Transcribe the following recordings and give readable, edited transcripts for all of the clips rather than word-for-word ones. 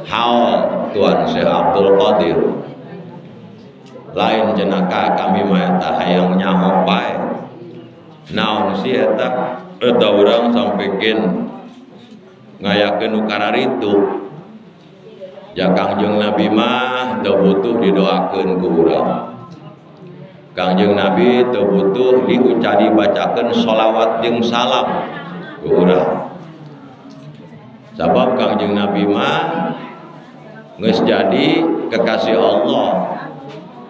Haul Tuan Syekh Abdul Qadir. Lain jenaka kami mah eta hayang nyaho bae. Naon sih eta? Eta urang sampikeun ngayakeun nu kararitu. Ja Kangjeng Nabi mah teu butuh didoakeun ku urang. Kangjeng Nabi teu butuh diucadi bacakeun sholawat jeung salam ku urang. Sabab Kangjeng Nabi mah geus jadi kekasih Allah.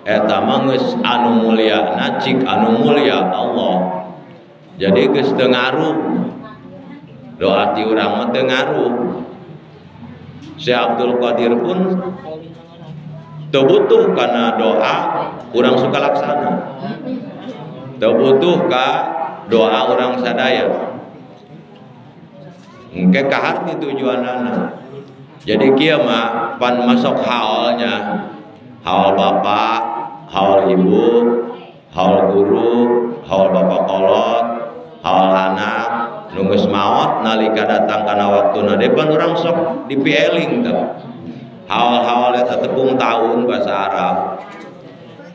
Eta mah geus anu mulia cik anu mulia Allah. Jadi geus teu ngaruh. Doa ti urang mah teu ngaruh. Syekh Abdul Qadir pun teu butuh kana doa urang suka laksana. Teu butuh ka doa urang sadaya. Engke kaharti tujuanana. Jadi kieu mah pan masuk haulnya. Haul bapak, haul ibu, haul guru, haul bapak kolot, haul anak, nu geus maot nalika datang kana waktuna depan urang sok dipieling teh. Haul-haul eta tepung tahun bahasa Arab.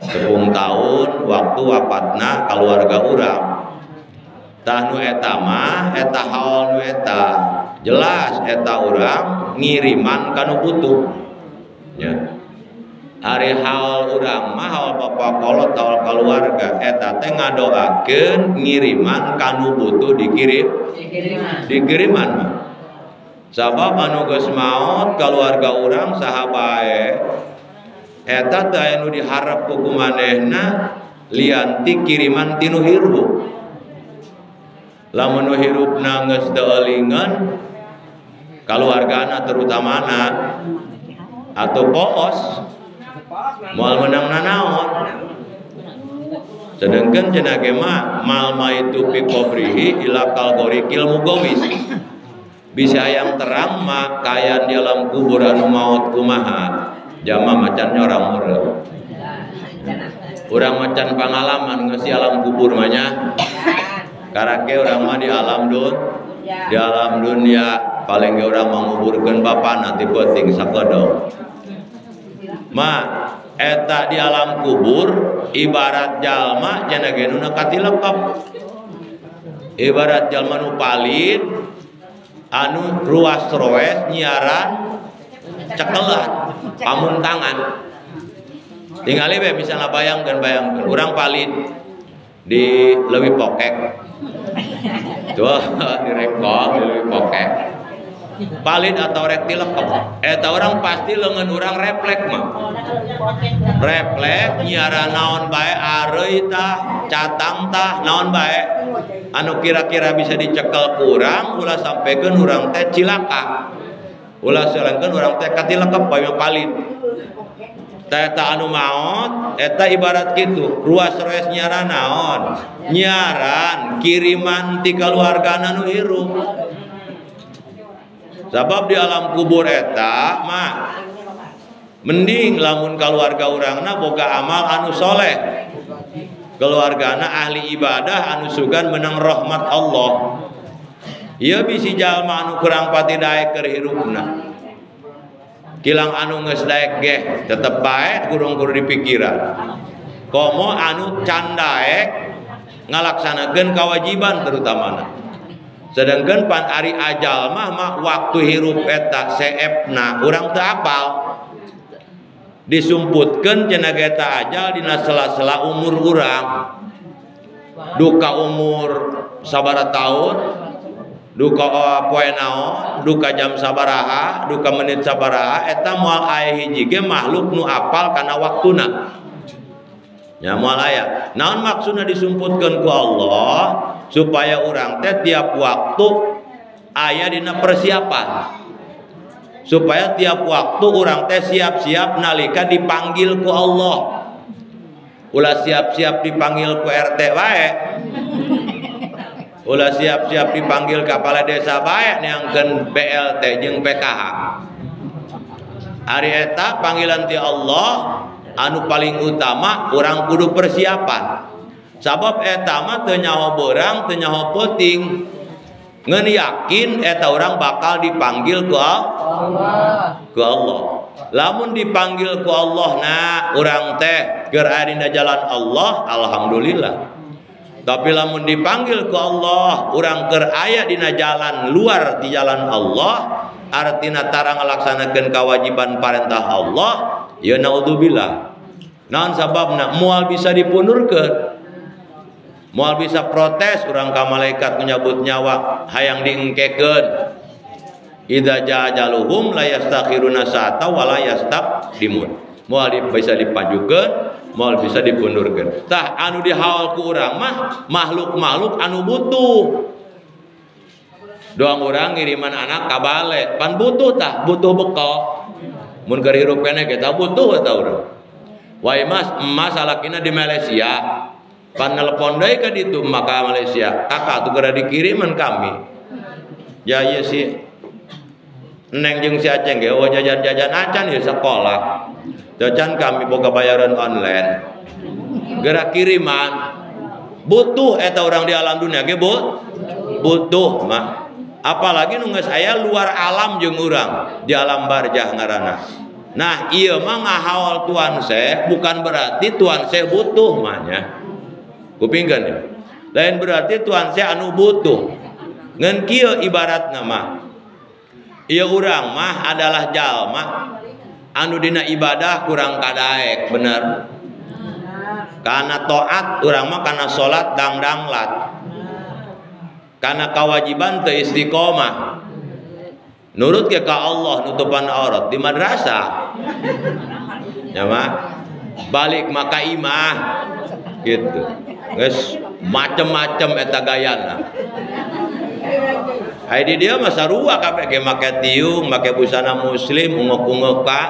Tepung tahun waktu wafatna keluarga urang. Tah nu eta mah eta haul nu eta jelas eta urang ngiriman ka nu butuh. Nya. Ari haul urang mah haul bapak kolot haul keluarga eta teh ngadoakeun ngiriman ka nu butuh dikirim dikiriman mah. Sabab anu geus maot keluarga urang saha bae eta teh aya nu diharap ku manehna lian ti kiriman ti nu hirup. Lamun nu hirupna geus teu eulingan kaluargana terutamana atau poos moal menang nanaon. Sedangkan cenah ge mah mal maitu fi qabrihi ila kal gharikil mugawis. Bisa yang terang mah kayan di alam kubur anu maot kumaha jama macan orang mureuh. Urang macan pangalaman geus di alam kubur mah nya. Karake urang mah di alam dun, di alam dunia paling ge urang menguburkeun bapana ti peuting sakedong. Ma eta di alam kubur ibarat jalma cenah ge nu katilekep. Ibarat jalma nu palid anu ruas roes nyiaran cekelat pamuntangan. Tingali be misalnya bayangkeun urang palid di leuwih pokek. Tuh direkol di leuwih pokek. Palid atau rek tilekep eta orang pasti leungeun urang reflek mah. Reflek nyiaran naon bae areuy tah, catang tah, naon bae anu kira-kira bisa dicekel ku urang ulah sampekeun urang teh cilaka. Ulah selengkeun urang teh katilekep bae palid. Eta anu maot eta ibarat kitu ruas roes nyiaran naon? Nyiaran kiriman ti kaluargana nu hirup. Sabab di alam kubur eta mah mending lamun keluarga urangna boga amal anu soleh, keluargana ahli ibadah anu sugan menang rahmat Allah. Ieu bisi jalma anu kurang pati daek keur hirupna. Kilang anu geus daek geh tetep bae kurung-kurung di pikiran. Komo anu can daek ngalaksanakeun kewajiban terutamana. Sedangkan pan ari ajal mah waktu hirup eta seepna urang teu apal. Disumputkeun cenah eta ajal dina sela-sela umur urang. Duka umur sabaraha tahun, duka poe naon, duka jam sabaraha, duka menit sabaraha eta moal aya hiji ge makhluk nu apal kana waktuna. Nya moal aya. Naon maksudna disumputkeun ku Allah supaya urang teh tiap waktu aya dina persiapan. Supaya tiap waktu urang teh siap-siap nalika dipanggil ku Allah. Ulah siap-siap dipanggil ku RT wae. Ulah siap-siap dipanggil kepala desa bae neangkeun BLT jeung PKH. Ari eta panggilan ti Allah anu paling utama urang kudu persiapan. Sabab eta mah teu nyaho beurang, teu nyaho peuting. Ngeun yakin eta urang bakal dipanggil ku Allah. Ku Allah. Lamun dipanggil ku Allah na urang teh keur aya dina jalan Allah, alhamdulillah. Tapi lamun dipanggil ku Allah, urang keur aya dina jalan luar di jalan Allah, artina tara ngalaksanakeun kewajiban parentah Allah, ya naudzubillah. Naon sababna? Moal bisa dipundurkeun. Moal bisa protes urang ka malaikat menyabut nyawa hayang diengkekeun. Idza jaa ajaluhum la yastakhiruna sa'ata wa la yastaqdimun. Moal bisa dipajukeun, moal bisa dipundurkeun. Tah anu dihaol ku urang mah makhluk-makhluk anu butuh. Doang urang ngiriman anak ka bale, pan butuh tah, butuh bekal. Mun keur hirup keneh kita butuh eta urang. Wah mas, emas salakina di Malaysia. Pan nelpon deui ka ditu maka Malaysia. Kakak tuh geura dikiriman kami. Ya ieu si Neng jeung si Aceng ge oh jajan-jajan acan ieu sekolah. Jajan kami boga bayaran online. Geura kiriman. Butuh eta urang di alam dunia ge butuh mah. Apalagi nu geus aya luar alam jeung urang di alam barjah ngaranna. Nah, ieu mah ngahaol Tuan Syekh bukan berarti Tuan Syekh butuh mah nya. Kupingkeun ya. Lain berarti Tuan Syekh anu butuh. Ngan kieu ibaratna mah. Ieu urang mah adalah jalma anu dina ibadah kurang kadaek, bener. Kana taat urang mah kana salat dangdanglat. Kana kewajiban teu istiqomah. Nurut ke ka Allah nutupan aurat di madrasah. Ya mah balik maka imah gitu. Geus macem-macem eta gayana. Ai di dieu mah sarua kabeh ge make tiung, make busana muslim, ungek-ungekan.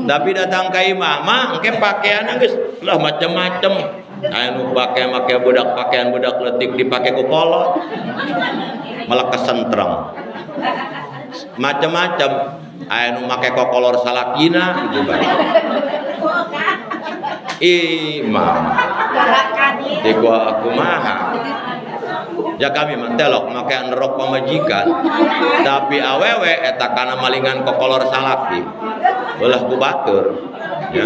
Tapi datang ka imah mah engke pakaianna geus lah macem-macem. Anu pake make budak pakaian budak leutik dipake ku kolot. Malah kesentreng. Macem-macem. Anu make kokolor salakina gitu bae. Imah. Di gua aku mah. Ya kami mah telok make nerok pamajikan. Tapi awewe eta kana malingan kokolor salaki. Ulah ku batur. Ya.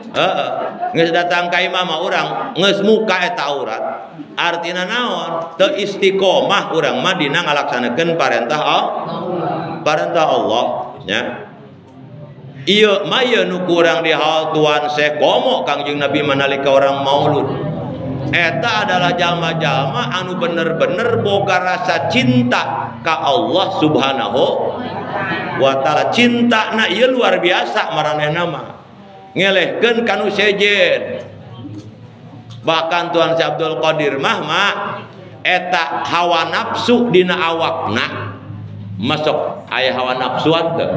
Heeh. Geus datang ka imah mah urang geus muka eta aurat. Artina naon? Teu istiqomah urang mah dina ngalaksanakeun parentah Allah. Parentah Allah, ya. Ieu mah ieu nu kurang dihaol Tuan Syekh komo Kangjeng Nabi manalika orang maulud. Eta adalah jalma-jalma anu bener-bener boga rasa cinta ka Allah Subhanahu wa taala. Cintana ieu luar biasa maranehna mah. Ngelehkeun kanu sejen. Bahkan Tuan Syekh Abdul Qadir mah eta hawa nafsu dina awakna. Masuk aya hawa nafsuan teu?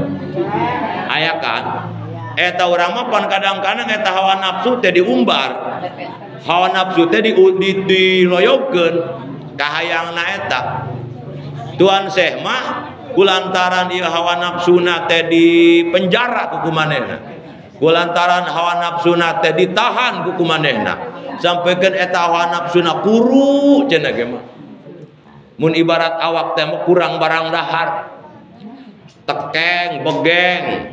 Aya kan? Eta urang mah pan kadang-kadang eta hawa nafsu teh diumbar. Hawa nafsu teh diloyogkeun kahayangna eta. Tuan Syekh mah kulantaran ieu hawa nafsuna teh di penjara ku kumanehna. Kulantaran hawa nafsuna teh ditahan ku kumanehna. Sampaikan eta hawa nafsuna kuru cenah ge mah. Mun ibarat awak teh mah kurang barang dahar. Tekeng, begeng.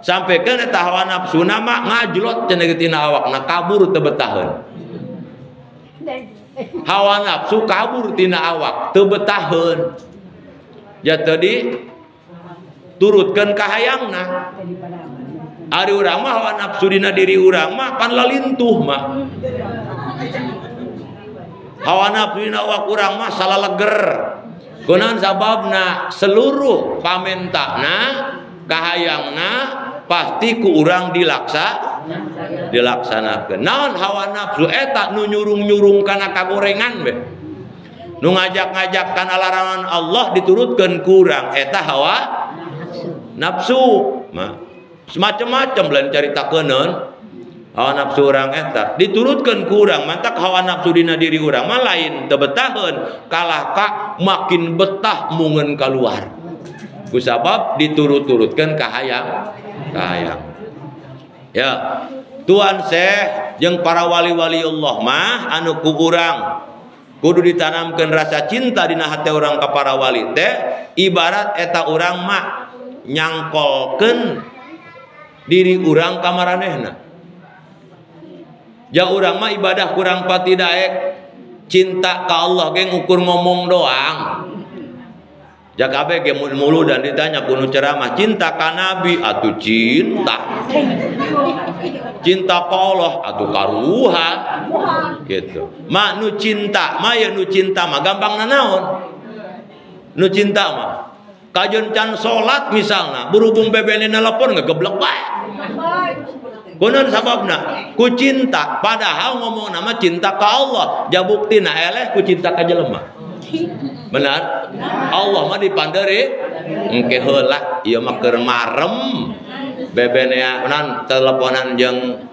Sampaikan eta hawa nafsuna mah ngajlot cenah ge tina awakna kabur teu betaheun. Hawa nafsu kabur tina awak teu betaheun. Ya tadi turutkeun kahayangna. Ari urang mah hawa nafsu dina diri urang mah pan lalintuh mah. Hawa nafsu dina awak urang mah salaleger. Kunaon sababna seluruh pamentana kahayangna pasti ku urang dilaksanakeun. Naon hawa nafsu eta nu nyurung-nyurung kana kagorengan be. Nu ngajak-ngajak kana larangan Allah diturutkeun ku urang eta hawa nafsu mah. Semacam-macam lain caritakeun hawa nafsu urang eta diturutkeun ku urang mantak hawa nafsu dina diri urang mah lain teu betaheun kalah ka makin betah mungeun kaluar kusabab diturut-turutkeun kahayang kahayang. Ya Tuan Syekh jeung para wali-wali Allah mah anu ku urang kudu ditanamkeun rasa cinta dina hate urang ka para wali teh ibarat eta urang mah nyangkolkeun diri urang ka maranehna. Ja urang mah ibadah kurang pati daek, cinta ka Allah ge ngukur ngomong doang. Ja kabeh ge mulu dan ditanya kuno ceramah cinta ka nabi atuh cinta. Cinta ka Allah atuh karuhan gitu. Ma nu cinta mah ya nu cinta mah gampang nanaon. Nu cinta mah kajeun can salat misalna berhubung bebene nelpon ngegeblek bae. Kunaon sababna? Ku cinta, padahal ngomong nama cinta ka Allah, ja buktina eleh ku cinta ka jelema. Benar? Allah mah dipanderi engke heula ieu mah keur marem. Bebene nan teleponan jeung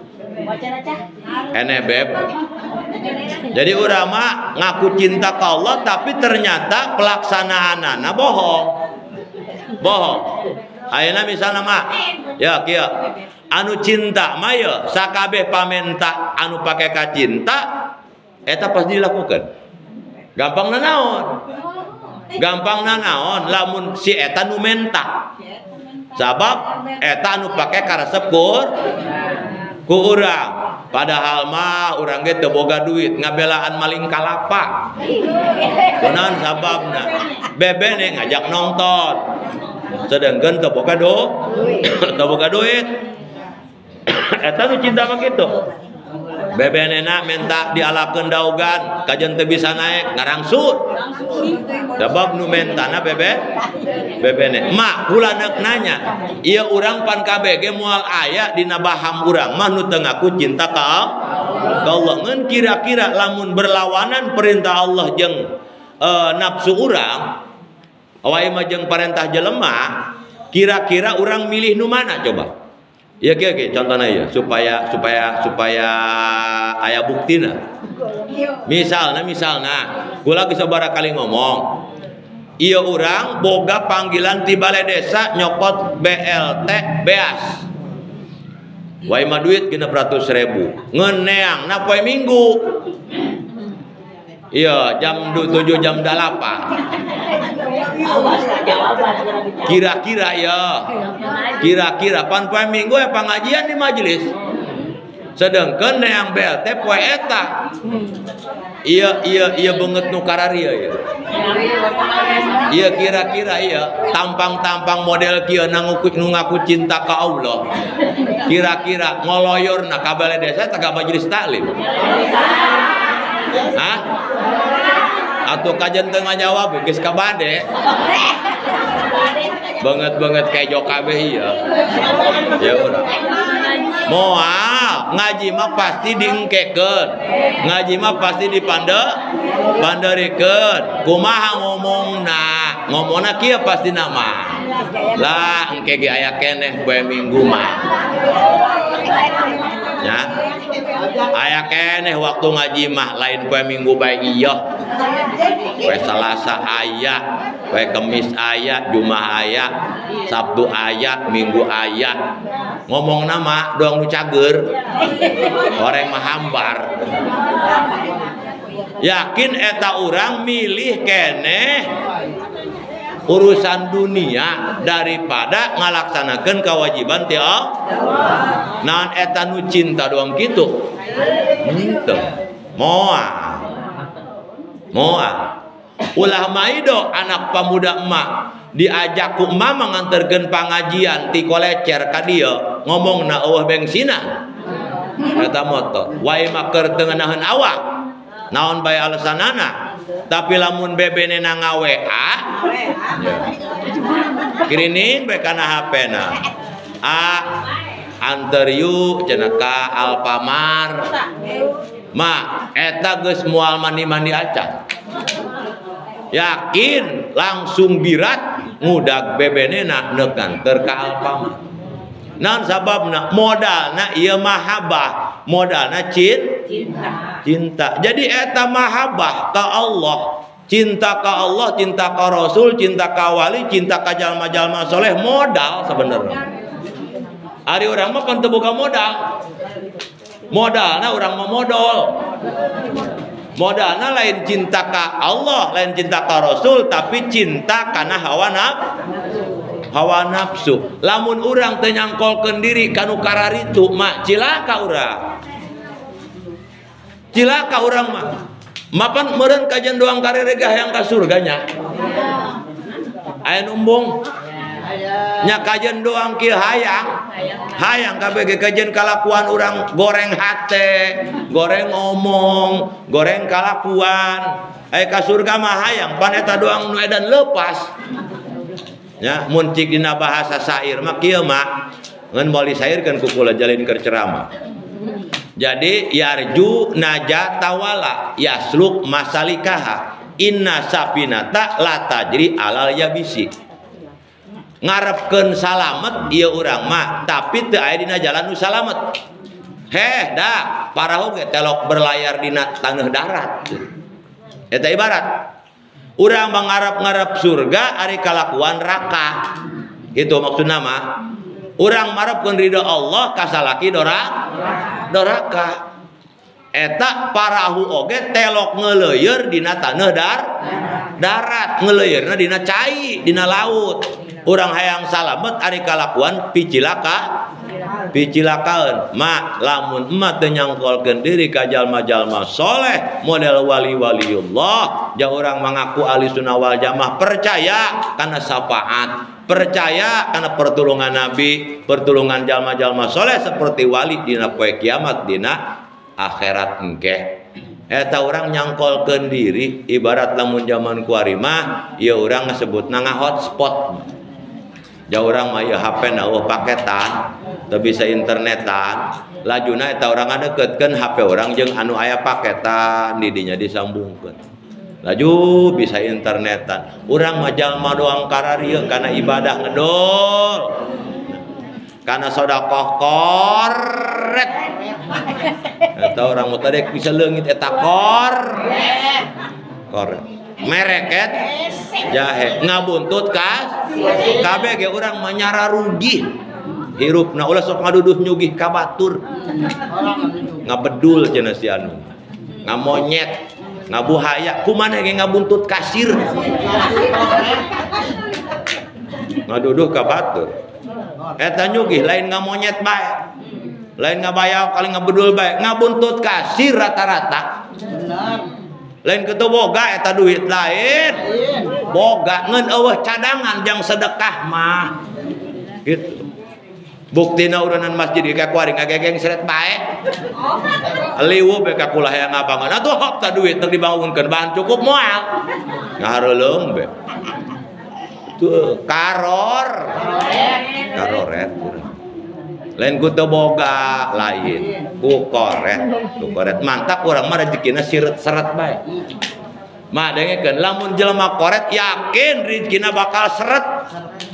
ene beb. Jadi urang mah ngaku cinta ka Allah tapi ternyata pelaksanaanana bohong. Bohong. Ayeuna misalna mah ya kieu anu cinta mah ye sakabeh pamenta anu pake ka cinta eta pasti dilakukan. Gampang nanaon? Gampang nanaon lamun si eta nu menta. Sabab eta anu pake karesep ku urang. Padahal mah urang ge teu boga duit ngabelaan maling kalapa. Kunaon sababna? Bebene ngajak nonton. Sedangkan teu boga teu boga duit. Eta nu cinta mah kitu. Bebenena minta dialakeun daogan, kajeun teu bisa naik, ngarangsut. Sabab nu mentana bebene. Mak kula neuk nanya, ieu urang pan kabeh ge moal aya dina baham urang mah nu teu ngaku cinta ka Allah. Ngeun kira-kira lamun berlawanan perintah Allah jeung nafsu urang, wae mah jeung parentah jelema, kira-kira urang milih nu mana coba? Ya kieu kieu contohna ieu supaya aya buktina. Misalna kula geus sabaraha kali ngomong. Ieu urang boga panggilan ti balai desa nyokot BLT beas. Wae mah duit 600.000. Ngeneangna poe Minggu. Iya, jam 7 jam 8. Kira-kira ya. Kira-kira pan poe Minggu ya pengajian di majelis. Sedangkan neang BLT poe eta. Iya iya banget nu kararia ya. Iya kira-kira iya tampang-tampang model kieu nu ngaku cinta ka Allah. Kira-kira ngoloyorna ka balai desa teh majelis taklim. Hah? Atau kajian teu ngajawab geus ka bade. Banget-banget kayak kabeh ieu. Ya urang. Moal ngaji mah pasti diengkekeun. Ngaji mah pasti dipanderikeun. Kumaha ngomongna? Ngomongna kieu pasti nama. Lah engke ge aya keneh poe Minggu mah. Ya. Aya keneh waktu ngaji mah lain poe Minggu bae ieu. Poe Selasa aya, poe Kemis aya, Jumat aya, Sabtu aya, Minggu aya. Ngomong nama doang nu cager. Orang mah hambar. Yakin eta urang milih keneh urusan dunia daripada ngalaksanakeun kewajiban ti Allah. Naon eta nu cinta doang kitu? Henteu. Moal. Moal. Ulah maido anak pemuda emak diajak ku emak nganterkeun pangajian ti kolecer ka dieu ngomongna eueuh bengsinan. Eta motor. Wae mah keur teu ngeunaheun awak. Naon bae alasanana? Tapi lamun bebene na nga-WA kirining bae kana HP-na. A anter yuk cenah ka Alfamart. Ma eta geus moal mandi-mandi acan. Yakin langsung birat ngudag bebene na neuk nganter ka Alfamart. Naon sababna? Modalna ieu mahabbah, modalna cinta. Cinta. Jadi eta mahabbah ka Allah, cinta ka Allah, cinta ka Rasul, cinta ka wali, cinta ka jalma-jalma soleh modal sebenarnya. Ari urang mah pan teu boga modal. Modalna urang mah modal. Modalna lain cinta ka Allah, lain cinta ka Rasul, tapi cinta kana hawa nafsu. Hawa nafsu. Lamun urang teu nyangkolkeun diri kanu kararitu mah cilaka urang. Cilaka urang mah. Mapan meureun kajian doang karerega hayang ka surga nya. Aya nu embung? Nya kajian doang kieu hayang. Hayang kabeh ge kajian kalakuan urang goreng hate, goreng ngomong, goreng kalakuan. Aya ka surga mah hayang pan eta doang nu edan leupas. Ya, mun cik dina bahasa syair mah kieu mah ngan moal disairkeun ku kula jalin keur ceramah. Jadi yarju najatawala yasluk masalikaha inna sapinata la tajri alal yabisi. Ngarepkeun salamet ieu urang mah tapi teu aya dina jalan nu salamet. Heh dah parahu ge telok berlayar dina taneuh darat. Eta ibarat urang mangarep-ngarep surga ari kalakuan neraka. Gitu maksudna mah. Urang marepkeun ridho Allah kasalaki doraka. Eta parahu oge telok ngeleuyeur dina taneuh darat, ngeleuyeurna dina cai, dina laut. Urang hayang salamet ari kalakuan picilaka picilakaeun. Ma lamun emak teu nyangkolkeun diri ka jalma-jalma soleh model wali-waliullah, ja urang mangaku ahli sunnah wal jamaah percaya kana syafaat, percaya kana pertolongan nabi, pertolongan jalma-jalma soleh seperti wali dina poe kiamat dina akhirat engke. Eta urang nyangkolkeun diri ibarat lamun zaman kuari mah ieu urang ngasebutna nga-hotspot. Ja urang mah ieu HP na eueuh paketan, teu bisa internetan. Lajuna eta urang ngadeukeutkeun HP urang jeung anu aya paketan di dinya disambungkeun. Laju bisa internetan. Urang mah jalma doang kararieu kana ibadah ngedol. Kana sedekah koret. Eta urang mah tadi bisa leungit eta koret. Mereket jahe ngabuntut kas kabeh ge urang mah nyara rugi. Hirupna ulah sok ngaduduh nyugih ka batur. Ngabedul cenah si anu. Ngamonyet, ngabuhaya, kumaneh ge ngabuntut kasir. Ngaduduh ka batur. Eta nyugih lain ngamonyet bae. Lain ngabayau kali ngabedul bae, ngabuntut kasir rata-rata. Lain kitu boga eta duit lain. Boga ngeun eueuh cadangan jang sedekah mah. Gitu. Buktina uranan masjid ka kuari ngagegeng seret bae. Liwu be ka kula hayang ngabangun. Atuh hop ta duit teu dibangunkeun bahan cukup moal. Ngahareuleung be. Tuh karor. Karoret. Lain ku teu boga lain ku koret, ku koret. Mantap urang mah rezekina siret-seret bae. Mah dengekeun lamun jelema koret yakin rezekina bakal seret.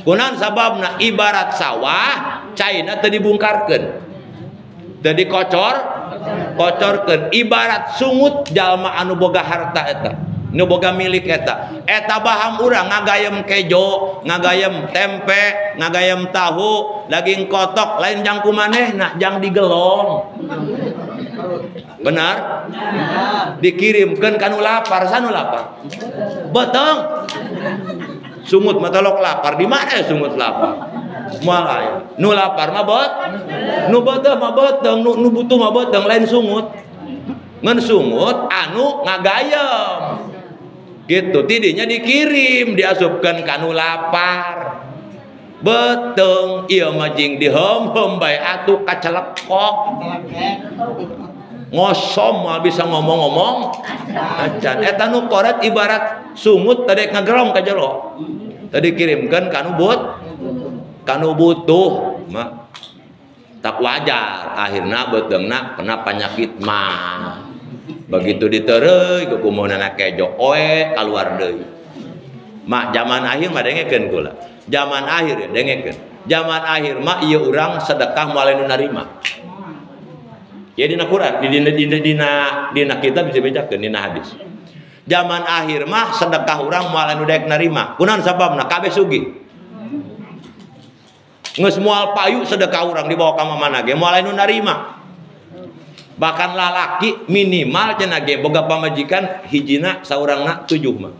Kunaon sababna ibarat sawah caina teu dibungkarkeun. Teu dikocor, kocorkeun ibarat sungut jalma anu boga harta eta. Nu boga milik eta. Eta baham urang ngagayem kejo, ngagayem tempe, ngagayem tahu, daging kotok lain jang kumanehna, jang digelong. Benar? Dikirimkeun ka nu lapar, sanu lapar. Beteng. Sungut mah telok lapar, di mana ya sungut lapar? Moal aya. Nu lapar mah bot, nu beteuh mah beteng, nu butuh mah beteng lain sungut. Ngan sungut anu ngagayem. Gitu tidinya dikirim diasupkan kanu lapar. Beteng ieu mah jeung dihom-hom bae atuh kacelekok. Ngosom moal bisa ngomong-ngomong acan. Eta nu koret ibarat sungut tadi ngagerong ka jero. Tadi kirimkeun kanu but kanu butuh mah tak wajar akhirna beteungna kena penyakit mah. Begitu ditereuy kukumunana kejo oe kaluar deui. Mak zaman akhir mah dengekeun kula. Zaman akhir ya dengekeun. Zaman akhir mah ieu urang sedekah moal nu narima. Ya dina Quran, dina kitab bisa bejakeun dina hadis. Zaman akhir mah sedekah urang moal nu daek narima. Kunaon sababna? Kabeh sugih. Geus moal payu sedekah urang dibawa ka mana ge moal nu narima. Bahkan lalaki minimal cenah ge boga pamajikan hijina saurangna 7 mah.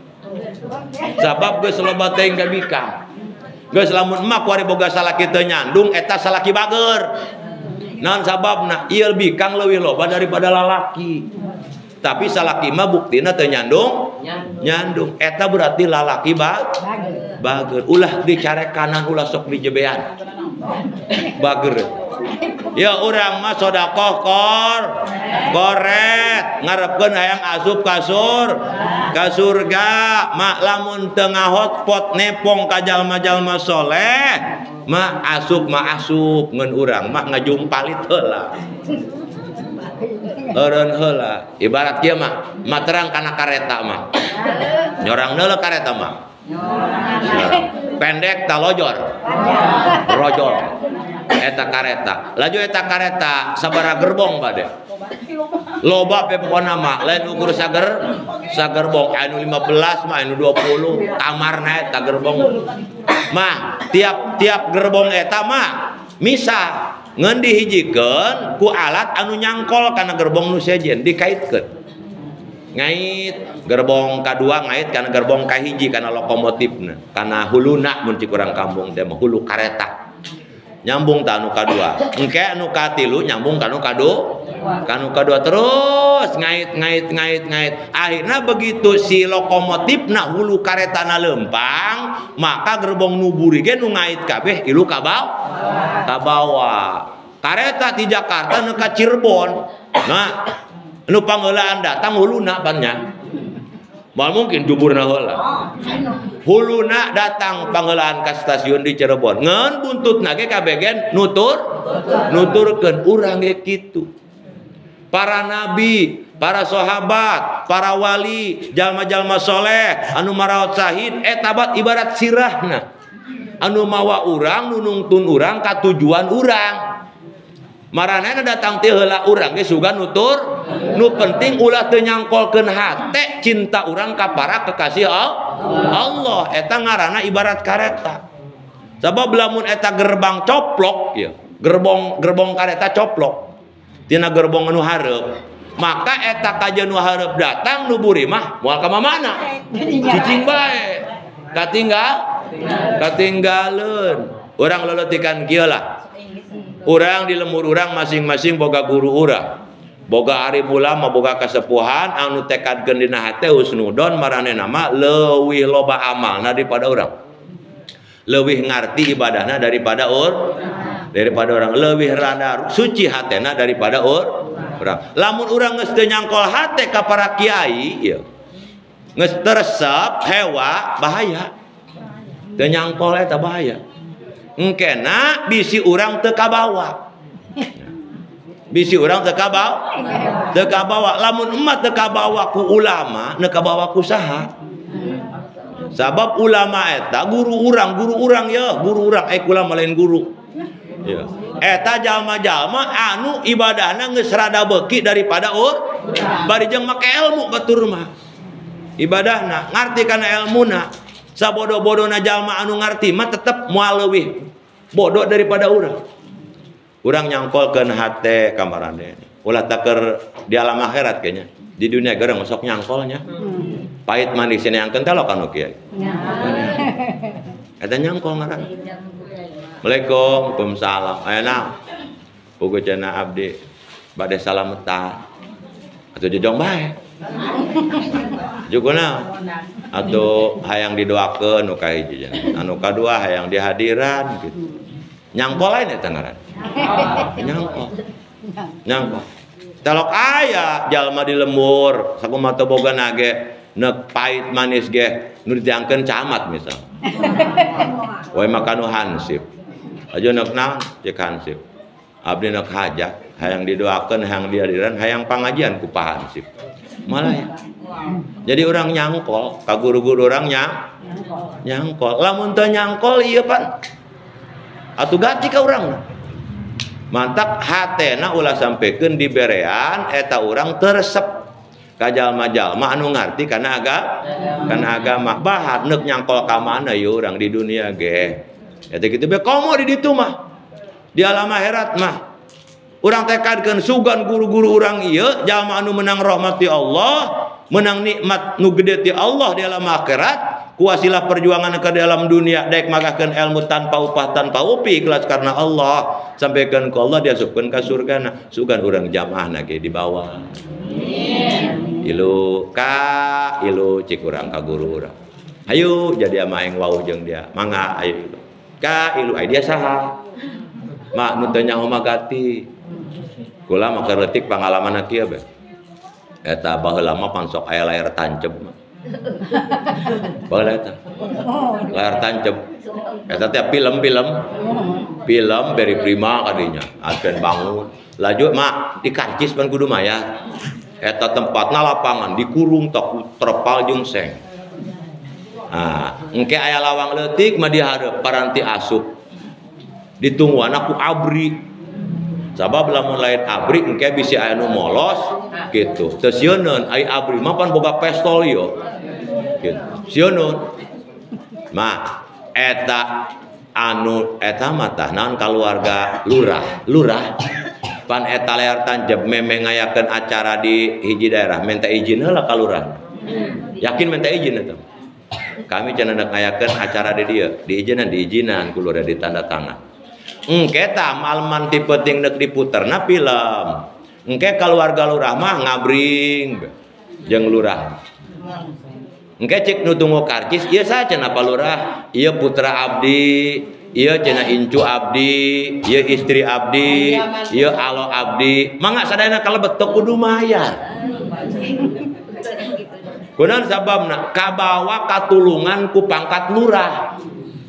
Sabab geus loba teuing kabika. Geus lamun emak kuari boga salaki teu nyandung eta salaki bager. Naon sababna? Ieu bikang leuwih loba daripada lalaki. Tapi salaki mah buktina teu nyandung, nyandung. Eta berarti lalaki bager. Ulah dicarekanan, ulah sok dijebean. Bager. Ya urang mah sedekah koret ngarepkeun hayang asup ka surga. Mak lamun teu ngahotpot nepong ka jalma-jalma soleh mah asup ngeun urang mah ngajumpalit heula. Eureun heula. Ibarat kieu mah, mah terang kana kareta mah. Nyorang heula kareta mah. Pendek talojor. Rojol. Eta kareta. Laju eta kareta sabaraha gerbong bade. Loba pe pokona mah lain ukur sagerbong anu 15 mah anu 20 kamarna eta gerbong. Mah tiap gerbong eta mah misah ngeun dihijikeun ku alat anu nyangkol kana gerbong nu sejen dikaitkeun. Ngait gerbong kadua ngait kana gerbong kahiji kana lokomotifna kana huluna mun cik urang kampung teh mah hulu kareta. Nyambung ta anu kadua engke anu katilu nyambung ka anu kadua terus ngait akhirna begitu si lokomotifna hulu karetana lempang maka gerbong nu buri ge nu ngait kabeh ilu ka bawa kareta ti Jakarta nu ka Cirebon. Nah nu pangheulaan datang huluna pan nya moal mungkin juburna heula. Huluna datang pangheulaan ka stasiun di Cirebon. Ngeun buntutna ge kabegen nuturkeun urang ge kitu. Para nabi, para sahabat, para wali, jalma-jalma soleh anu maraot sahid eta bat ibarat sirahna. Anu mawa urang nu nungtun urang ka tujuan urang. Maranehna datang teh heula urang ge sugan nutur, nu penting ulah teu nyangkolkeun hate cinta urang ka para kekasih Allah. Eta ngaranna ibarat kareta. Sabab lamun eta gerbang coplok ya, gerbong kareta coplok tina gerbong anu hareup, maka eta kajeun nu hareup datang nu buri mah moal ka mamana. Cicing bae. Katinggaleun. Urang leletikan kieu lah. Urang di lemur urang masing-masing boga guru urang. Boga arif ulama, boga kasepuhan anu tekadkeun dina hate husnudon maranehna mah leuwih loba amalna daripada urang. Leuwih ngarti ibadahna daripada urang, leuwih rada suci hatena daripada urang. Lamun urang geus teu nyangkol hate ka para kiai ieu. Geus teresep hewa bahaya. Teu nyangkol eta bahaya. Engkena bisi urang teu kabawa. Bisi urang teu kabawa. Lamun emak teu kabawa ku ulama, teu kabawa ku saha? Sabab ulama eta guru urang ya, guru urang ulama lain guru. Ya. Eta jalma-jalma anu ibadahna geus rada beuki daripada bari jeung make ilmu batur mah. Ibadahna ngarti kana elmuna. Sabodo-bodona jalma anu ngarti mah tetep moal leuwih bodoh daripada urang. Urang nyangkolkeun hate ka maraneh. Ulah taker di alam akhirat kayaknya. Di dunia gereng sok nyangkolnya. Pahit manis yang kental kanu kiai. Eta nyangkol ngaran. Assalamualaikum, waalaikumsalam. Ayeuna puguh cenah abdi bade salametan. Atuh jojong bae. Juguna atau hayang didoakeun nu kahiji cenah. Anu kadua hayang dihadiran gitu. Nyangkol lain eta ngaran. Nyangkol. Nyangkol. Talok aya jalma di lembur sakumaha teu boga nage neuk pahit manis ge nu dijangkeun camat misal. Wae makan nu hansip. Aja neuk naon cek hansip. Abdi neuk hajat hayang didoakeun hayang dihadiran hayang pangajian ku Pak Hansip. Malah ya. Jadi orang nyangkol ka guru-guru orang nyangkol. Lamun teu nyangkol ieu pan atuh ganti ka urang. Mantak hatena ulah sampekeun diberean eta urang teresep ka jalma-jalma anu ngarti kana agama. Bahar neuk nyangkol ka mana ieu urang di dunia ge. Eta kitu be komo di ditu mah. Di alam akhirat mah urang tekadkeun sugan guru-guru urang ieu jalma anu menang rahmat ti Allah, menang nikmat nu gede ti Allah di alam akhirat, Kuasilah perjuangan ke dalam dunia daek magahkeun ilmu tanpa upah tanpa upi ikhlas karena Allah sampaikan ke Allah diasupkeun ka surgana sugan urang jamaahna ge dibawa. Ilu ka ilu cik urang ka guru urang. Hayu jadi ama aing wauh jeung dia. Mangga ayo ilu. Ka ilu ai dia saha? Mak nu teu nyaho mah gati. Kula mah keur leutik pangalamanna kieu bae. Eta baheula mah pan sok aya layar tancep mah. Baheula eta. Layar tancep. Eta teh film-film. Film beri prima kadinya. Agen bangun. Laju mak di karcis pan kudu mayar. Eta tempatna lapangan dikurung tak terpal jeung seng. Nah, engke aya lawang leutik mah dihareup paranti asup. Ditungguan ku abri. Sabab lamun lain abri engke bisi aya nu molos gitu. Teu sieuneun ai abri mah pan boga pestol ieu. Gitu. Sieuneun. Mah eta anu eta mah tah naon kaluarga lurah, lurah. Pan eta layar tancep memeh ngayakeun acara di hiji daerah minta izin heula ka lurah. Yakin minta izin eta. Kami cenah nek ngayakeun acara di dieu, diizinan diizinan ku lurah ditanda tangan. Engke tah malman ti penting nek diputerna film. Engke kaluarga lurah mah ngabring jeung lurah. Engke cek nu tunggu karcis ieu saha cenah pa lurah? Ieu putra abdi, ieu cenah incu abdi, ieu istri abdi, ieu alo abdi. Mangga sadayana kalebet teu kudu mayar. Kunaon sababna? Kabawa katulungan ku pangkat lurah.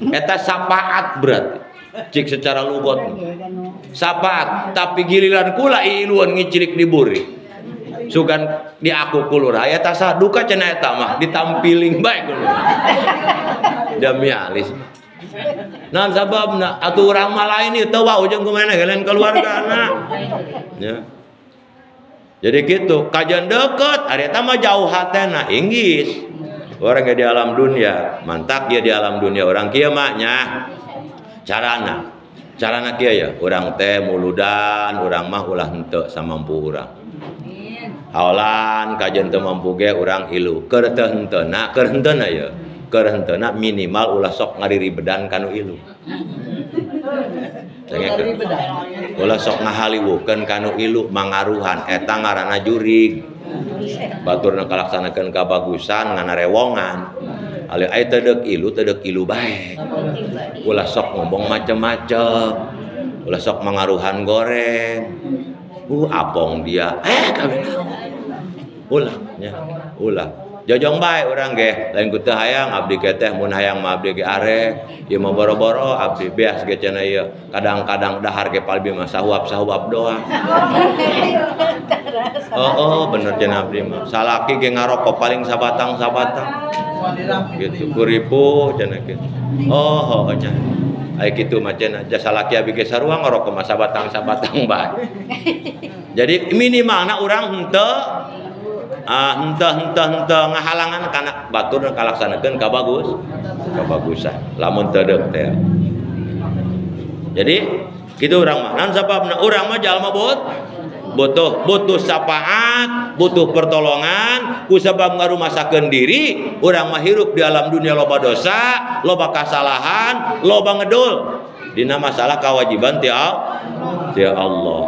Eta syafaat berarti. Cik secara lugot. Syafaat, tapi giliran kula iluan ngicilik di buri. Sugan diaku ku lurah eta sah duka cenah eta mah ditampiling bae ku lurah. Demi alis. Nah sababna atuh urang mah lain ieu teu wau jeung kumaha lain keluargana. Ya. Jadi gitu, kajian deket, ari eta mah jauh hatena inggis. Orang di alam dunia, mantak dia di alam dunia orang kieu mah nya. Carana, carana kieu ya, urang teh muludan, urang mah ulah henteu samampu urang. Haolan kajian teu mampu ge urang ilu, keur teu henteuna, keur henteuna ye. Keur henteuna minimal ulah sok ngariribedan kanu ilu. Ulah sok ngahaliwukeun kanu ilu mangaruhan eta ngaranna jurig. Baturna kalaksanakeun kabagusan nganarewongan. Alih ai teu deuk ilu bae. Ulah sok ngomong macem-macem. Ulah sok mangaruhan goreng. Apong dia. Kawin. Ulah nya, ulah. Jojong bae urang ge, lain ku teu hayang abdi ge teh mun hayang mah abdi ge arek, ieu mah boro-boro abdi beas ge cenah ieu. Kadang-kadang dahar ge palbi mah sahuap-sahuap doang. Oh, bener cenah abdi mah. Salaki ge ngarokok paling sabatang-sabatang. Gitu kuripuh cenah kitu. Oh, nya. Ai kitu mah cenah jasa salaki abdi ge sarua ngarokok mah sabatang-sabatang bae. Jadi minimalna urang henteu henteu ngahalangan kana batur kalaksanakeun kabagus kabagusan lamun teu deuk teh. Jadi kitu urang mah. Naon sababna urang mah jalma butuh syafaat, butuh pertolongan, ku sabab ngarumasakeun diri, urang mah hirup di alam dunia loba dosa, loba kasalahan, loba ngedul dina masalah kewajiban ti Allah.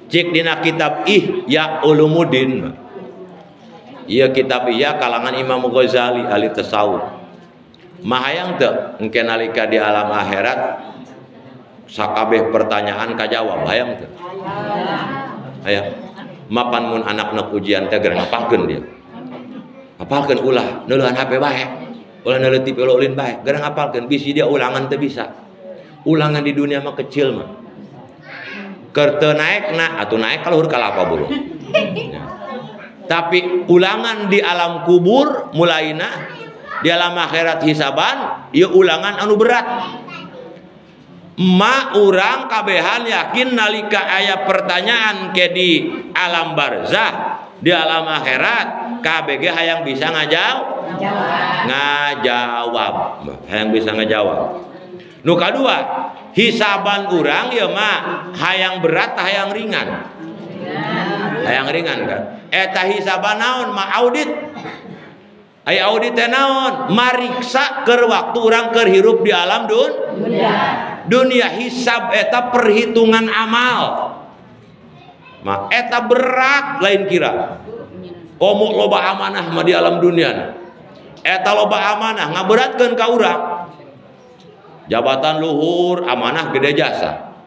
Cik dina kitab Ihya Ulumuddin. Iya kitab iya kalangan Imam Ghazali ahli tasawuf. Mahayang teu engke nalika di alam akhirat sakabeh pertanyaan kajawab hayang teu? Hayang. Mapan mun anakna ujian teh geura ngapalkeun dia. Ngapalkeun ulah neuleuhan HP bae. Ulah neuleuh TV ulah ulin bae, geura ngapalkeun bisi dia ulangan teu bisa. Ulangan di dunia mah kecil mah. Keur teu naekna atuh naek ka luhur kalapa burung. Ya. Tapi ulangan di alam kubur mulaina di alam akhirat hisaban ieu ulangan anu berat. Ma urang kabehan yakin nalika aya pertanyaan ke di alam barzah di alam akhirat KBG hayang bisa ngajawab, hayang bisa ngajawab. Nu kadua hisaban urang ieu mah hayang berat hayang ringan. Hayang ringan kan. Eta hisaban naon mah audit. Aya audit teh naon? Mariksa keur waktu urang keur hirup di alam dunia. Dunia hisab eta perhitungan amal. Ma eta berat lain kira. Komo loba amanah mah di alam dunia. Eta loba amanah ngaberatkeun ka urang. Jabatan luhur amanah gede jasa.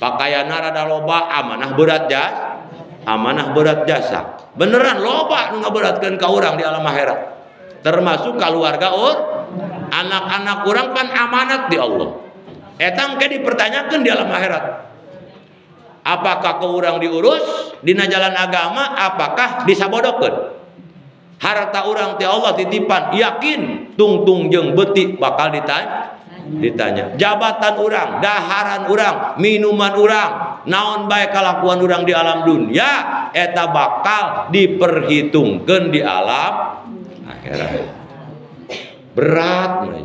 Pakaianna rada loba amanah berat jasa. Amanah berat jasa. Beneran loba nu ngaberatkeun ka urang di alam akhirat. Termasuk keluarga anak-anak urang pan amanat di Allah. Eta engke dipertanyakeun di alam akhirat. Apakah ke urang diurus dina jalan agama, apakah disabodokeun? Harta urang ti Allah titipan, yakin tungtung jeung beuti bakal ditanya. Jabatan urang, daharan urang, minuman urang, naon bae kalakuan urang di alam dunia, eta bakal diperhitungkeun di alam akhirat. Berat mah.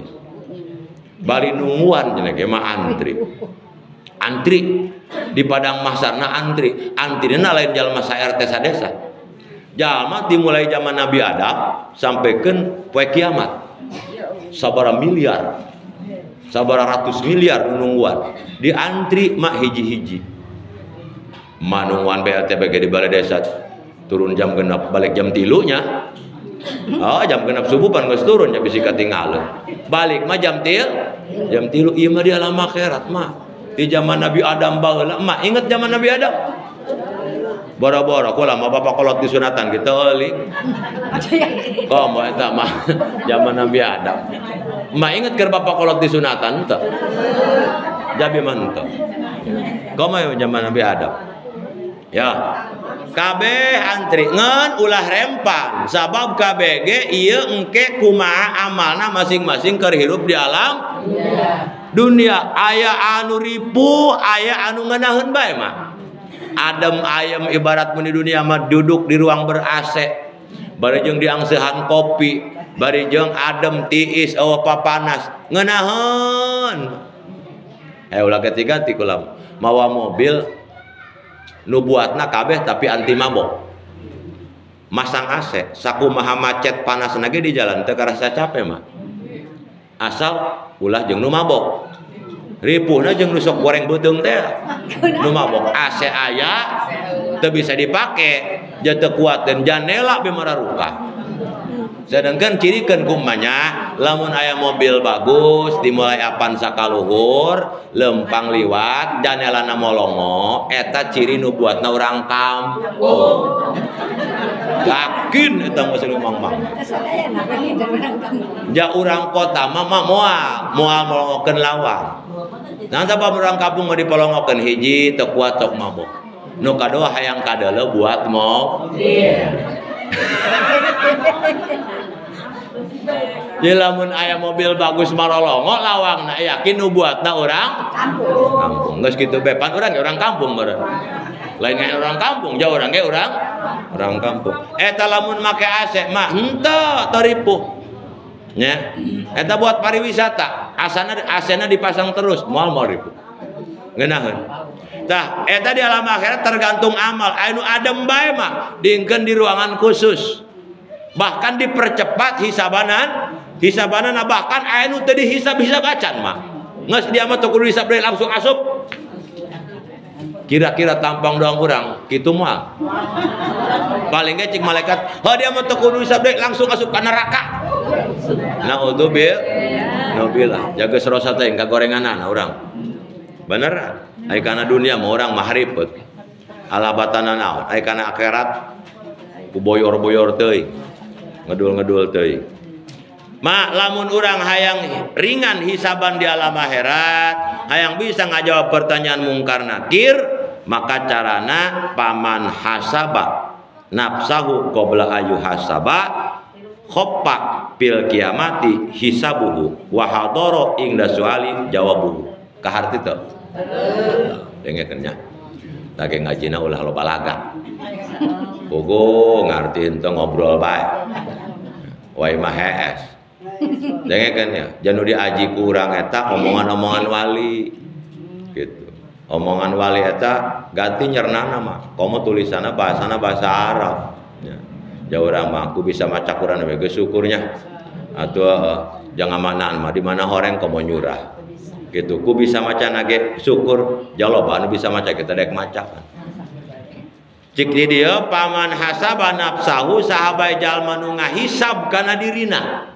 Bari nungguan cenah ge mah antri. Antri di padang mahsyarna antri. Antrina lain jalma sa RT sadesa. Jalma dimulai zaman Nabi Adam sampaikan poe kiamat. Sabara miliar, sabara ratus miliar nungguan. Di antri mah hiji-hiji. Mah nungguan BLTBG di balai desa turun jam genap balik jam 3 nya. Oh, jam genap subuh pan geus turun nya bisi katinggalan. Balik mah jam 3, jam 3 ieu mah di alam akhirat mah. Di zaman Nabi Adam baheula mah inget zaman Nabi Adam. Boro-boro kula mah bapak kolot disunatan kitu euling. Komo eta mah zaman Nabi Adam. Mah inget keur bapak kolot disunatan teu? Jabi mah henteu. Komo zaman Nabi Adam. Ya. Kabeh antri ngan ulah rempan sabab KBG ieu engke kumaha amalna masing-masing keur hirup di alam dunia. Aya anu ripuh, aya anu ngeunaheun bae mah. Adem ayem ibarat mun di dunia mah duduk di ruang ber AC, bari jeung diangsehan kopi, bari jeung adem tiis eueuh papanas, ngeunaheun. Ulah ketiga ti kula mawa mobil nu buatna kabeh tapi anti mabok. Masang AC, sakumaha macet panas lagi di jalan teu karasa capek mah. Asal ulah jeung nu mabok. Ripuhna jeung nu sok goreng beuteung teh. Nu mabok AC aya teu bisa dipake, ja teu kuat dan janela be mararuka. Sedangkan cirikeun kumanya lamun aya mobil bagus dimulai Avanza kaluhur lempang liwat janelana molongo eta ciri nu buatna urang kampung. Yakin eta mah mang-mang. Ja urang kota mah moal molongokeun lawang. Nah sabab urang kampung mah dipolongokeun hiji teu kuat sok mabok. Nu kadua hayang kadeuleu buat mobil. Jadi lamun aya mobil bagus marolongo lawangna yakin nu buatna urang kampung. Geus kitu bae pan urang ge urang kampung meureun. Lain ge urang kampung, jauh urang ge urang kampung. Eta lamun make AC mah henteu teu ripuh. Nya. Eta buat pariwisata, AC-na dipasang terus, moal moal ripuh. Ngeunaheun. Tah, eta di alam akhirat tergantung amal. Anu adem bae mah diengkeun di ruangan khusus. Bahkan dipercepat hisabanan bahkan anu teu dihisab-hisab acan mah. Geus dia mah teu kudu hisab deui langsung asup. Kira-kira tampang doang kurang, kitu mah. Paling ge cik malaikat, "Heuh dia mah teu kudu hisab deui langsung asup ka neraka." Naudzubillah. Jaga serosa teh kagorenganana urang. Bener? Ai kana dunia mah urang mah haripet. Alabatana naon? Ai kana akhirat ku boyor-boyor teuing. Ngedul-ngedul teuing. Ma lamun urang hayang ringan hisaban di alam akhirat, hayang bisa ngajawab pertanyaan mungkar nakir, maka carana paman hasaba nafsahu qabla ayu hasaba khoppa fil kiamati hisabuhu wa hadara ingda suali jawabuhu. Kaharti teu? Dengekeun nya. Lagi ngajina ulah loba laga. Bogo ngarti henteu ngobrol bae. Wae mah hees. Dengekeun nya, janu diaji ku urang eta omongan-omongan wali. Gitu. Omongan wali eta ganti nyernana mah. Komo tulisanna bahasana bahasa Arab. Ya. Jauh urang mah aku bisa maca Quran we geus syukurnya. Atuh jangan manaan mah di mana horeng komo nyurah. Gitu ku bisa maca nage syukur jaloba anu bisa maca kita dek maca. Cik di dieu paman hasaba nafsahu sahabai jalma nu ngahisab kana dirina.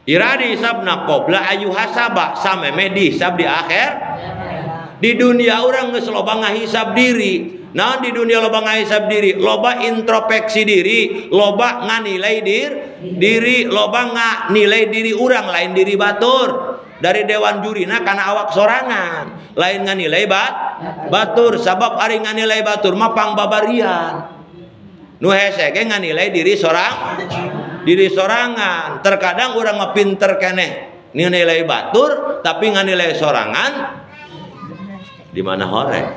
Ira dihisabna qabla ayu hasaba sameme dihisab di akhir. Di dunia urang geus loba ngahisab diri. Naon di dunia loba ngahisab diri, loba introspeksi diri, loba nganilai diri, loba nganilai diri urang lain diri batur. Dari dewan jurina kana awak sorangan, lain nganilai batur sabab ari nganilai batur mah pangbabarian. Nu hese ge nganilai diri sorang, diri sorangan. Terkadang urang mah pinter keneh nilai batur tapi nganilai sorangan di mana horeng.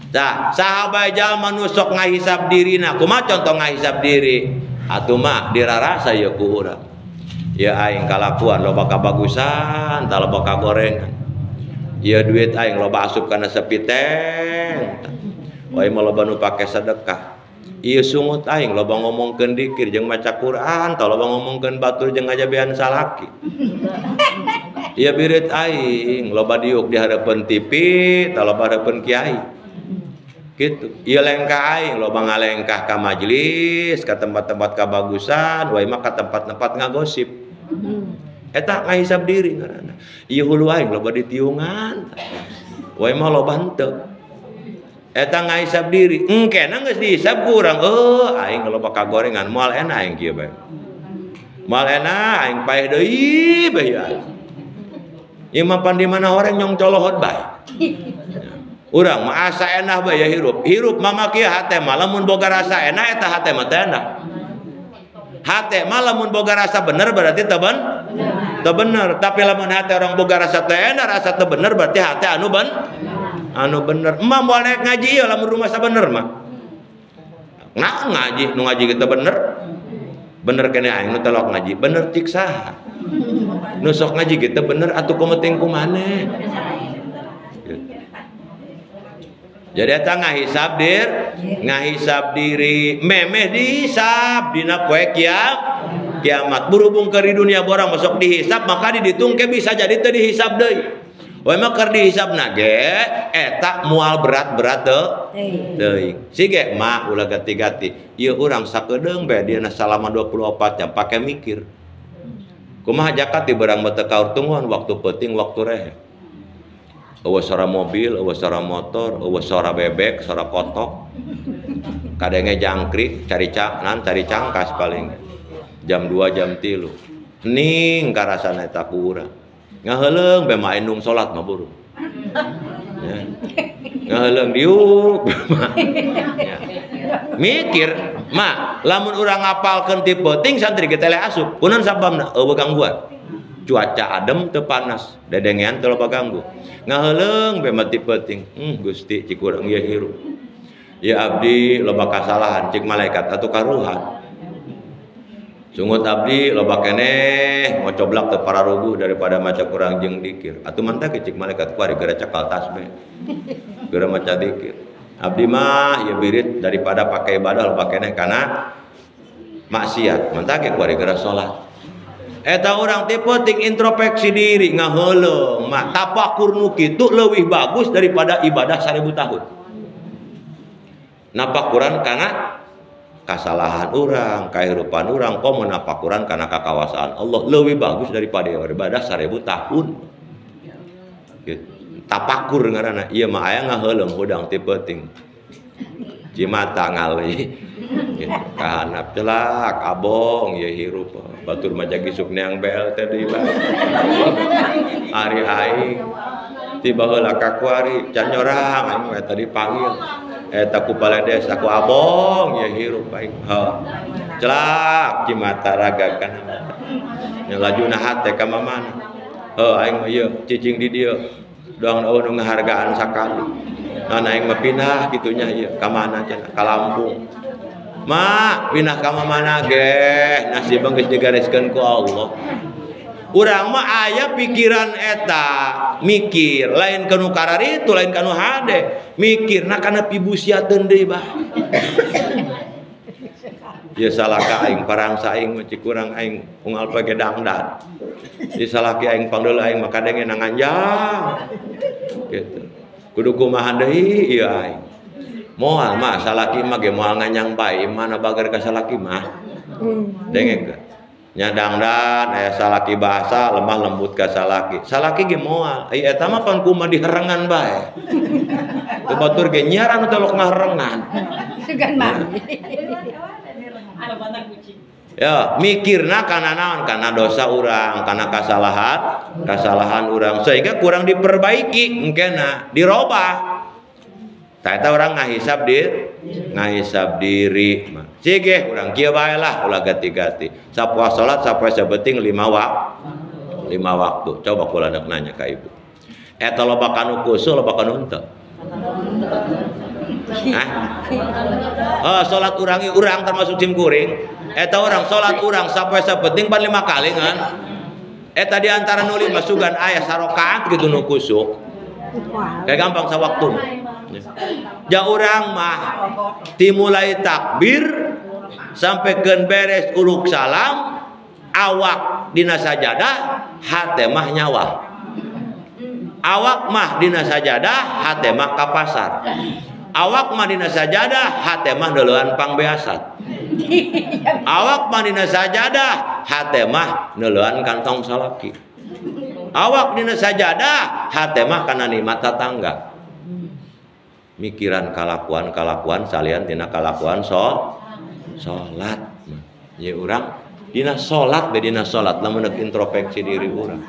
Tah, sahabat jalma nu sok ngahisab dirina, kumaha contoh ngahisab diri? Atuh mah dirarasa ieu ku urang. Ya aing kalakuan loba kabagusan, tah loba kagorengan. Ieu duit aing loba asup kana sepiteng. Wae mah loba nu pake sedekah. Ieu sungut aing loba ngomongkeun dikir jeung maca Quran, tah loba ngomongkeun batur jeung ngajabean salaki. Ieu birit aing loba diuk di hareupeun TV, tah loba hareupeun kiai. Gitu. Ieu lengkah aing loba ngalengkah ka majelis, ka tempat-tempat kabagusan, wae mah ka tempat-tempat ngagosip. Eta ngahisab diri ngaranna. Ieu hulu aing loba ditiungan, wae mah loba henteu. Eta ngahisab diri, engkena geus dihisab ku urang, aing loba kagorengan, moal enak aing kieu bae. Moal enak aing paeh deui bae aing. Ieu mah pan di mana orang nyong colohot bae. Urang mah asa enak bae ya hirup. Hirup mah kieu hate mah lamun boga rasa enak eta hate mah teu enak. Hate mah lamun boga rasa bener berarti teu bener. Tapi lamun hate orang boga rasa teu enak, rasa teu bener berarti hate anu anu bener. Emah moal naik ngaji ieu lamun rumasa bener mah. Nah ngaji, nu ngaji kita bener. Bener kene aing nu telok ngaji, bener cik saha. Nu sok ngaji kita bener atuh kumaha ku maneh. Jadi eta ngahisab ngahisab diri, memeh dihisab dina poe kiamat. Berhubung ke di dunia borang masuk dihisab, maka diditung ke bisa jadi teu dihisab deui. We mah keur dihisabna ge eta moal berat-berat teuing. Sige mah ulah gati-gati. Ieu urang sakedeung bae dina salama 24 jam pake mikir. Kumaha jakat di barang mah teu kaurtungan waktu peuting waktu rehe. Eueuh suara mobil, eueuh suara motor, eueuh suara bebek, suara kotok. Kadenge jangkrik, cari cangkas paling. Jam 2, jam 3. Hening karasana eta ku urang. Ngaheuleung bae mah indung salat mah buru. Ya. Ngaheuleung diuk. Ya. Mikir, mah lamun urang ngapalkeun ti peuting santri ge teh asup. Kunaon sababna? Eueuh gangguan. Cuaca adem teu panas, dedengean teu loba ganggu. Ngaheuleung bae mah ti peuting. Gusti cik urang ieu hirup. Ya abdi loba kasalahan cik malaikat atuh karuhan. Sungut abdi loba keneh ngocoblak teu pararuguh daripada maca kurang jeung dikir. Atuh mantap cik malaikat kuari geura cakal tasbih. Geura maca dikir. Abdi mah ieu birit daripada pake ibadah loba keneh kana maksiat. Mantap kuari geura salat. Eta urang teh penting introspeksi diri ngaheuleung mah tapakur nu kitu leuwih bagus daripada ibadah 1000 tahun. Napakuran kana kasalahan urang, kahirupan urang, komo napakuran kana kakawasaan Allah leuwih bagus daripada ibadah 1000 tahun. Gitu. Tapakur ngaranna ieu mah aya ngaheuleung hudang ti peuting. Cimata ngali. Gitu. Kahanap celak abong ieu hirup. Batur mah jagi isuk neang BLT deui bae. Ari aing tiba heula ka kuari can nyorang aing mah eta dipanggil. Eta ku paledes aku abong ieu hirup aing. Heuh. Celak cimata raga kana mata. Nya lajuna hate ka mamana. Heuh aing mah ieu cicing di dieu. Doang eueuh nu ngahargaan sakali. Nah aing mah pindah kitu nya ieu ka mana cenah ka Lampung. Mak pindah ka mana ge nasib geus digariskeun ku Allah. Urang mah aya pikiran eta mikir lain ka nu kararitu lain ka nu hade mikirna kana pibusiateun deui bah. Ieu salaka aing parangsa aing mah cik urang aing unggal poe ge dangdan. Ieu salaki aing pangdeuleu aing mah kadenge nganjang. Gitu. Kudu kumaha deui ieu aing. Moal mah salaki mah ge moal nganjang bae, mana bager ka salaki mah. Dengekeun. Nya dangdan aya salaki bahasa lemah lembut ka salaki. Salaki ge moal, ai eta mah pan kumaha diherengan bae. Teu batur ge nyiar anu telok ngaherengan. Sugan mah. Ya, mikirna kana naon? Kana dosa urang, kana kasalahan, kasalahan urang sehingga kurang diperbaiki engkena, dirobah. Tah eta urang ngahisab diri, ngahisab diri mah. Sigeh urang kieu bae lah ulah gati-gati. Sapoe salat sapoe sabeting 5 waktu. 5 waktu. Coba kula nek nanya ka ibu. Eta loba kanu khusyuk loba kanu henteu? Hah? Oh, salat urang urang termasuk sim kuring. Eta urang salat urang sapoe sabeting pan 5 kali kan. Eta di antara nu 5 sugan aya sarokaat gitu nu khusyuk. Kayak gampang sawaktu. Ja urang mah dimulai takbir sampai keun beres uluk salam awak dina sajadah hate mah nyawa. Awak mah dina sajadah hate mah ka pasar. Awak mah dina sajadah hate mah neuleuan pangbeasan. Awak mah dina sajadah hate mah neuleuan kantong salaki. Awak dina sajadah hate mah kana nikmat tetangga. Mikiran kalakuan-kalakuan salian tina kalakuan salat. Ya urang dina salat be dina salat lamun neuk introspeksi diri urang.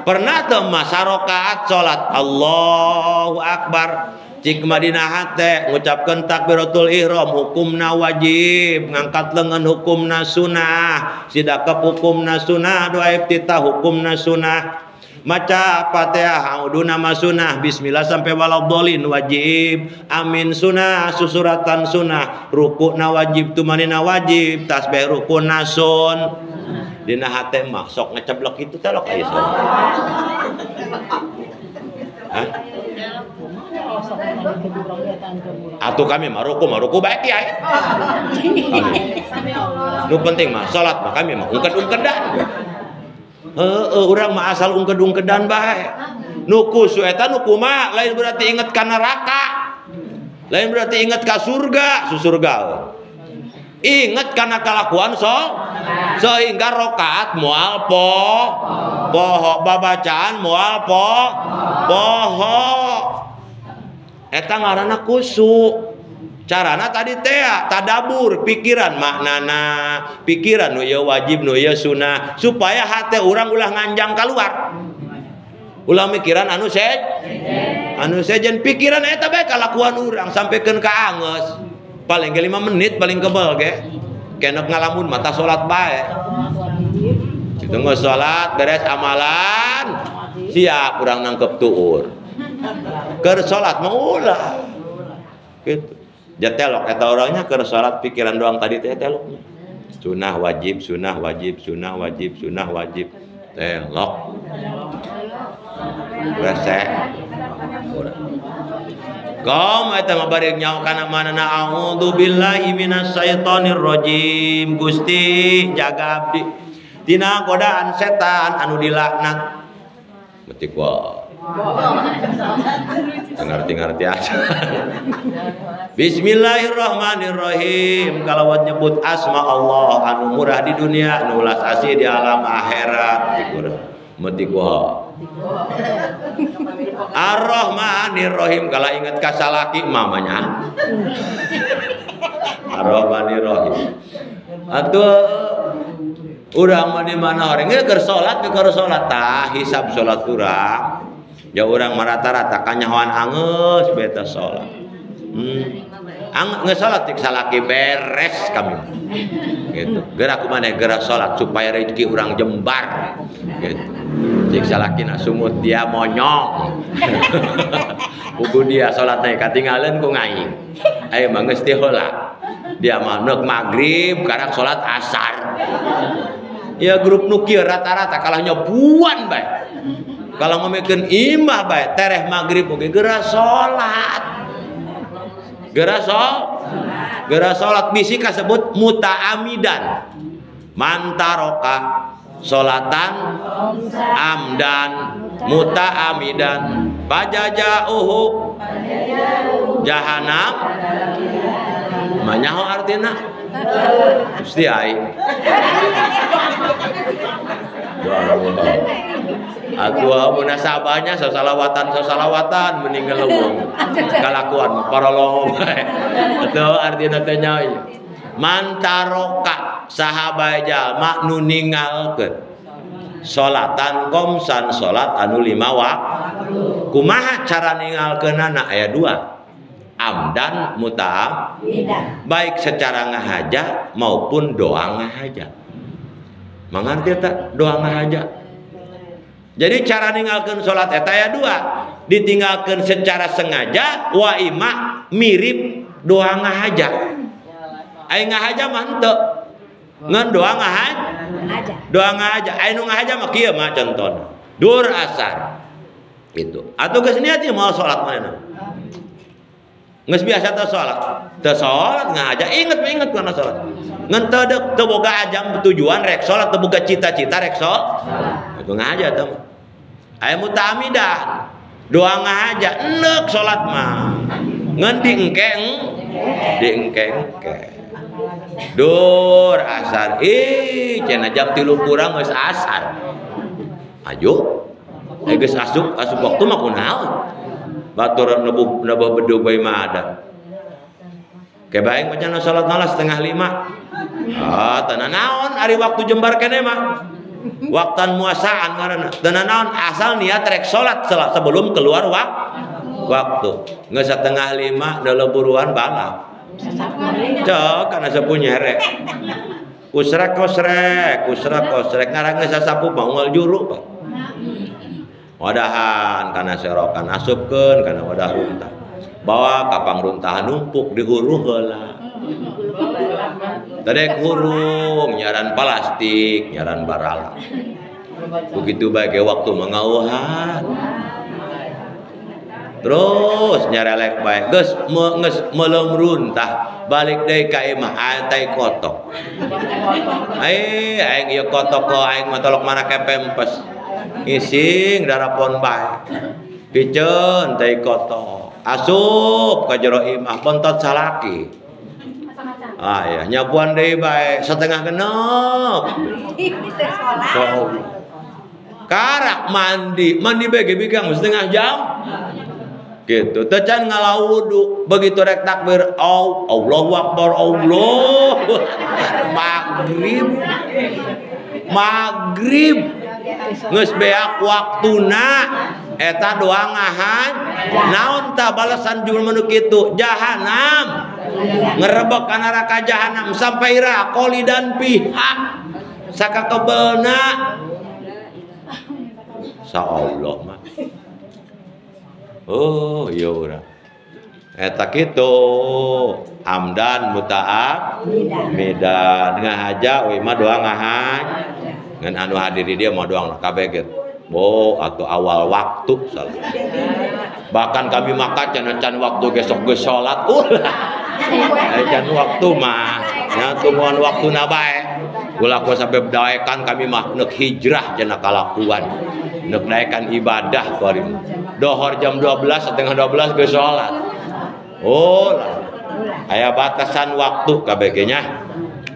Pernah teu mah sarokaat salat Allahu Akbar cik mah dina hate ngucapkeun takbiratul ihram hukumna wajib, ngangkat lengan hukumna sunah, sidakep hukumna sunah, doa iftitah hukumna sunah. Maca Fatihah auduna masunah, bismillah sampai waladhdallin wajib, amin sunah, susuratan sunah, rukukna wajib, tumanina wajib, tasbih rukuna sun. Dina hate mah sok ngeceblok itu teh lok aya sun. Hah? Atuh kami mah ruku bae kiai. Nu penting mah salat mah kami mah ungked-ungkedan. Heeh, urang mah asal ungked-ungkedan bae. Nu khusyuk eta nu kumaha lain berarti inget ka neraka. Lain berarti inget ka surga, susurga. Inget kana kalakuan sehingga rakaat moal poho, babacaan moal poho. Eta ngaranna khusyuk. Carana tadi teh tadabur pikiran maknana, pikiran nu ieu wajib nu ieu sunah supaya hate urang ulah nganjang keluar. Ulah mikiran anu anu sejen pikiran eta bae kalakuan urang sampikeun ka angeus. Paling ge 5 menit paling kebel ge. Kenek ngalamun mata salat bae. Kitu geus salat beres amalan siap urang nangkep tuur. Keur salat mah ulah. Gitu. Ja telok eta orangnya keur salat pikiran doang tadi teh teloknya. Sunah wajib, sunah wajib, sunah wajib, sunah wajib. Telok. Rese. Kom eta mah bari nyaho kana manana a'udzubillahi minasyaitonir rajim. Gusti jaga abdi tina godaan setan anu dilaknat. Metik wae. Ngerti-ngerti aja. Bismillahirrahmanirrahim. Kalau nyebut asma Allah anu murah di dunia, anu ulas asih di alam akhirat. Metik wae. Ar-Rahmanirrahim. Kalau ingat ka salaki mamanya. Ar-Rahmanirrahim. Atuh urang mah di mana orang ge keur salat keur salat tah hisab salat urang. Ya urang mah rata-rata kanyahoan angeus beta salat. Geus salat cik salaki beres kami. Gitu. Geura kumaha geura salat supaya rezeki urang jembar. Gitu. Cik salakina sumut dia monyong. Pugu dia salat teh katinggalan ku ngaing. Ayo mah geus teh heula. Dia mah neuk magrib karak salat asar. Ya grup nu kieu rata-rata kalah nyobuan bae. Kalau ngomongkeun imah bae tereh magrib oge geura salat. Geura salat. Geura salat bisi kasebut muta'amidan. Mantaroka salatan amdan muta'amidan fajajauhu jahanam. Manyaho artina? Gusti aing. Aku munasabahnya sasalawatan meninggal leuweung. Kalakuan parolong bae. Itu artina teh nya. Mantaroka sahabat jalma nu ninggalkeun salatan komsan salat anu 5 waktu. Kumaha cara ninggalkeunana aya 2. Amdan muta'amidan. Baik secara ngahaja maupun doa ngahaja. Mangarti eta doa ngahaja. Jadi cara ninggalkeun salat eta aya 2. Ditinggalkeun secara sengaja wa ima mirip doa ngahaja. Ai ngahaja mah henteu. Ngan doa ngahaja. Doa ngahaja. Ai nu ngahaja mah kieu mah contona. Dur asar. Gitu. Atuh geus niat ieu moal salat manehna. Geus biasa teu salat. Teu salat ngahaja inget kana salat. Ngan teu deuk teu boga ajam tujuan rek salat, teu boga cita-cita rek salat. Itu ngahaja teh. Aya muta'amidan. Doa ngahaja enek salat mah. Ngan diengkeng, diengkeng-engkeng. Dur asar, ih cenah jam 3 kurang geus asar. Ayo, geus asup asup waktu mah kunaon? Batur nebuh nebuh bedug bae mah ada. Kebaeng macam salat malah 4:30. Ah, teu naon ari waktu jembar keneh mah. Waktan muasaan ngaranna. Teu naon asal niat rek salat sebelum keluar waktu. Geus 4:30 deuleu buruan balap. Cok kana sapu nyerek. Kusrek kosrek, kusrek kosrek ngarang geus sasapu mah unggal juru Pak. Wadahan kana serokan asupkeun kana wadah runtah. Bawa kapang runtahan numpuk dihuruh heula. Tadek hurung nyaran plastik, nyaran barala. Begitu bae waktu mangauhan. Terus nyarelek bae geus geus meuleum runtah balik deui ka imah tai kotok. Ai aing ieu kotok ko aing mah tolok mana kepempes. Ngising darapon bae. Piceun tai kotok. Asup ka jero imah bontot salaki. Ah ya nyapuan deui bae 5:30. Karak mandi, mandi bae ge bigang 1/2 jam. Gitu. Teu can ngalawudu, begitu rek takbir, Allahu Akbar, Allah. Maghrib. Maghrib. Geus beak waktuna eta doa ngahan. Naon tah balasan jelema nu kitu? Jahanam. Ngerebek ka neraka jahanam sampai ira qolidan pihak sakakebelna. Sa Allah mah. Oh, iya urang. Eta kitu amdan muta'am midan ngahaja we mah doa ngahan. Ngan anu hadir di dia mah doang kabeh ge. Oh, atau awal waktu salah. Bahkan kami makan can waktu gesok geus salat ulah. Can waktu mah nya tungguan waktuna bae. Ulah ku sampai daekan kami mah neuk hijrah cenah kalakuan. Neuk daekan ibadah kuari. Dohor jam 12, 11:30 geus salat. Oh lah. Aya batasan waktu kabeh ge nya.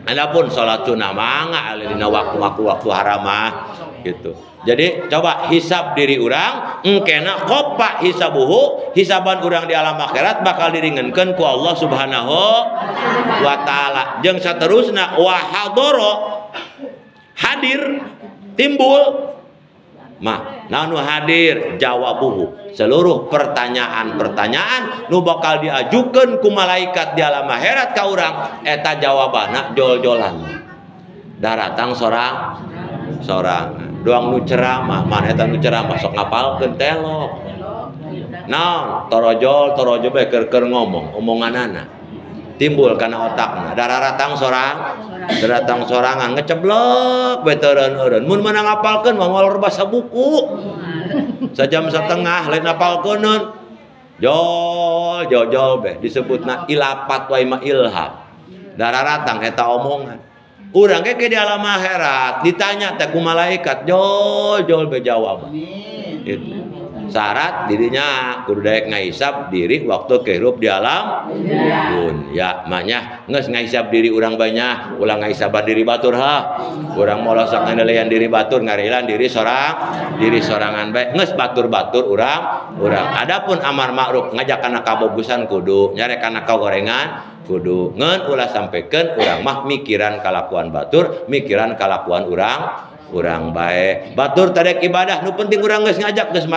Adapun salat sunah mangga dina waktu-waktu haramah gitu. Jadi coba hisab diri urang, engkena qopa hisabuhu, hisaban urang di alam akhirat bakal diringankeun ku Allah Subhanahu wa taala. Jeung saterusna wa hadara hadir timbul mah nanu hadir jawabuhu seluruh pertanyaan-pertanyaan nu bakal diajukeun ku malaikat di alam akhirat ka urang eta jawabanna jol-jolan daratang sorang sorangan doang nu ceramah mana eta nu ceramah sok ngapalkeun telok naon torojol torojol bae keur-keur ngomong omonganana timbul kana otakna dararatang sorang daratang sorangan ngeceblek bae teureun-eureun mun mana ngapalkeun mah moal rebah sabuku sajam setengah lain ngapalkeuneun jol jol bae disebutna ilapat wae mah ilham. Dararatang eta omongan. Urang ge di alam akhirat ditanya teh ku malaikat jol jol be jawab. Gitu. Syarat dirinya kudu daek ngahisab diri waktu kehirup di alam dunya. Maknya geus ngahisab diri urang banyak, ulah ngahisaban diri batur ha. Urang moal sok ngandelaian diri batur, ngarilan diri sorang, diri sorangan bae. Geus batur-batur urang, urang. Adapun amar ma'ruf ngajak kana kabogusan kudu, nyarek kana kagorengan kudu. Ngan ulah sampaikan urang mah mikiran kalakuan batur, mikiran kalakuan urang, urang bae. Batur tadek ibadah, nu penting urang geus ngajak geus.